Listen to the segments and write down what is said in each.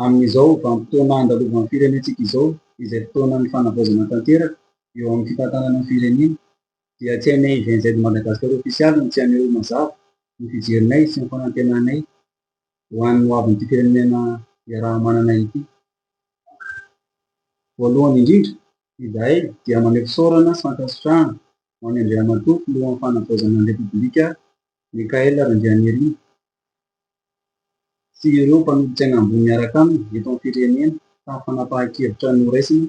Amin'izao vanim-potoana andalovan'ny firenentsika izao, izay fotoanan'ny fanavaozana tanteraka eo amin'ny fitantanana ny firenena, dia tsy hainay Gen Z Madagascar Ofisialy ny tsy haneho mazava ny fijerinay sy ny fanantenanay ho an'ny hoavin'ity firenena iaraha-manana ity. Voalohany indrindra, izahay dia maneho fisaorana sy fankasitrahana ho an'i Andriamatoa Filohan'ny Fanavaozana ny Repoblika Michaël Randrianirina sy ireo mpanolotsaina ambony miaraka aminy eto amin'ny firenena tamin'ny fanapahan-kevitra noraisina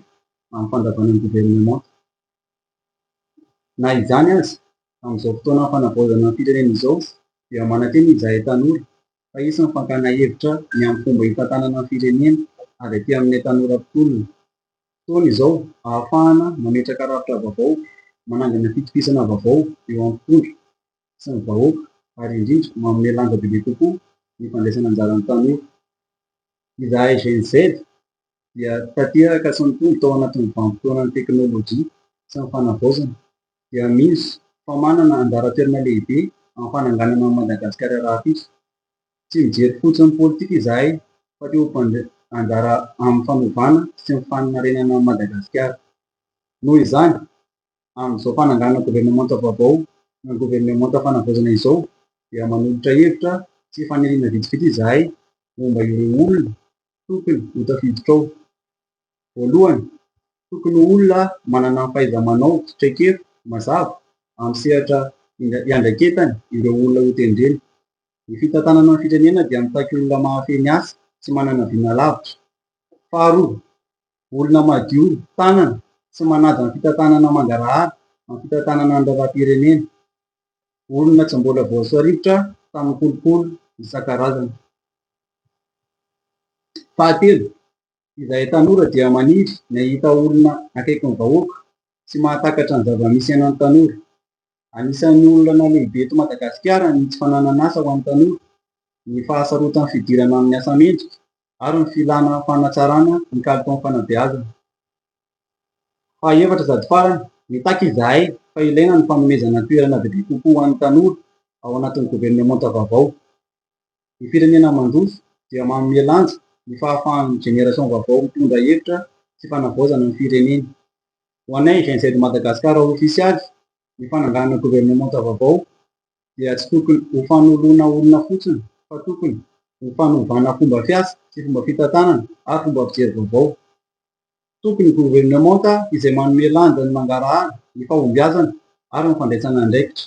amin'ny fandravana ny governemanta. Na izany aza, amin'izao fotoana fanavaozana ny firenena izao dia manantena izahay tanora fa hisy ny fankana hevitra ny amin'ny fomba hitantanana ny firenena avy aty aminay tanora mpitolona. Fotoana izao ahafahana mametraka rafitra vaovao, manangana fitokisana vaovao eo amin'ny mpitondra sy ny vahoaka ary indrindra manome lanja bebe kokoa ny fandraisana anjaran'ny tanora. Izahay Gen Z dia tanteraka sy nitombo tao anatin'ny vanim-potoanan'ny teknolojia sy ny fanavaozana dia mino fa manana anjara toerana lehibe amin'ny fananganana an'i Madagasikara rahampitso. Tsy mijery fotsiny politika izahay fa te ho mpandray anjara amin'ny fanovana sy ny fanarenana an'i Madagasikara. Noho izany, amin'izao fananganana governemanta vaovao na governemanta fanavaozana izao dia manolotra hevitra sy faniriana vitsivitsy izahay momba ireo olona tokony ho tafiditra ao. Voalohany, tokony ho olona manana fahaiza-manao sy traikefa mazava amin'ny sehatra iandraiketany ireo olona hotendrena. Ny fitantanana ny firenena dia mitaky olona mahafehy ny asa sy manana vina lavitra. Faharoa, olona madio tanana sy manaja ny fitantanana mangarahara amin'ny fitantanana ny raharaham-pirenena. Olona tsy mbola voasarikotra tamin'ny kolikoly isan-karazany. Fahatelo, izahay tanora dia maniry ny hahita olona akaiky ny vahoaka sy mahatakatra ny zava-misy iainan'ny tanora. Anisan'ny olana lehibe eto Madagasikara ny tsy fananan'asa ho an'ny tanora, ny fahasarotan'ny fidirana amin'ny asa mendrika ary ny filana fanatsarana ny kalitaon'ny fanabeazana. Fahaefatra sady farany, mitaky izahay fa ilaina ny fanomezana toerana bebe kokoa ho an'ny tanora ao anatin'ny governemanta vaovao. Ny firenena mandroso dia manome lanja ny fahafahan'ny génération vaovao mitondra hevitra sy fanavaozana ny fireneny. Ho anay Gen Z Madagascar ofisialy, ny fananganana governemanta vaovao dia tsy tokony ho fanoloana olona fotsiny fa tokony ho fanovana fomba fiasa sy fomba fitantanana ary fomba fijery vaovao. Tokony ho governemanta izay manome lanja ny mangarahara, ny fahombiazana ary ny fandraisana andraikitra.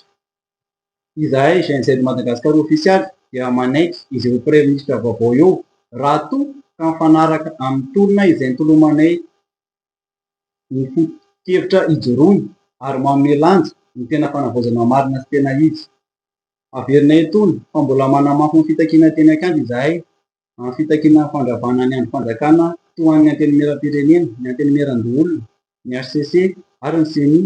Izahay Gen Z Madagascar ofisialy dia manaiky izay ho Praiminisitra vaovao eo raha toa ka mifanaraka amin'ny tolona izay nitolomanay ny foto-kevitra ijoroany ary manome lanja ny tena fanavaozana marina sy tena izy. Averinay etoana fa mbola manamafy ny fitakiana teny an-kianja izahay amin'ny fitakiana ny fandravana ny andrim-panjakana toa an'ny Antenimierampirenena, ny Antenimierandoholona, ny hcc ary ny ceni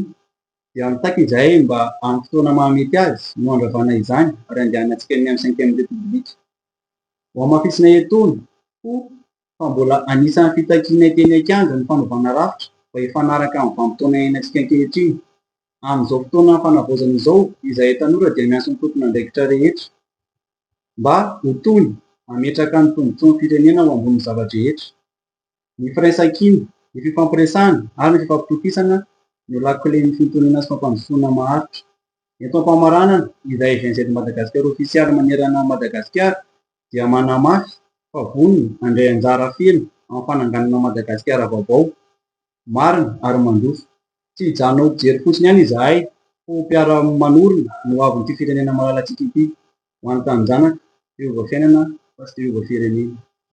dia mitaky izahay mba amin'ny fotoana mahamety azy no handravana izany ary handehanantsika ny amin'ny cinquième république. Hohamafisina etoana koa fa mbola anisan'ny fitakianay teny an-kianja ny fanovana rafitra mba hifanaraka amin'ny vanim-potoana iainantsika ankehitriny. Amin'izao fotoana fanavaozana izao, izahay tanora dia miantso ny tompon'andraikitra rehetra mba ho tony hametraka ny tombontsoan'ny firenena ho ambonin'ny zava-drehetra. Ny firaisankina, ny fifampiresahana ary ny fifampitokisana no lakilen'ny fitoniana sy fampandrosoana maharitra. Eto am-pamaranana, izahay Gen Z Madagascar Ofisialy manerana an'i Madagasikara dia manamafy fa vonona handray anjara feno amin'ny fananganana Madagasikara vaovao, marina ary mandroso. Tsy hijanona ho mpijery fotsiny ihany izahay fa ho mpiara-manorina ny hoavin'ity firenena malalantsika ity. Ho an'ny taninjanaka, te hiova fiainana fa tsy te hiova firenena.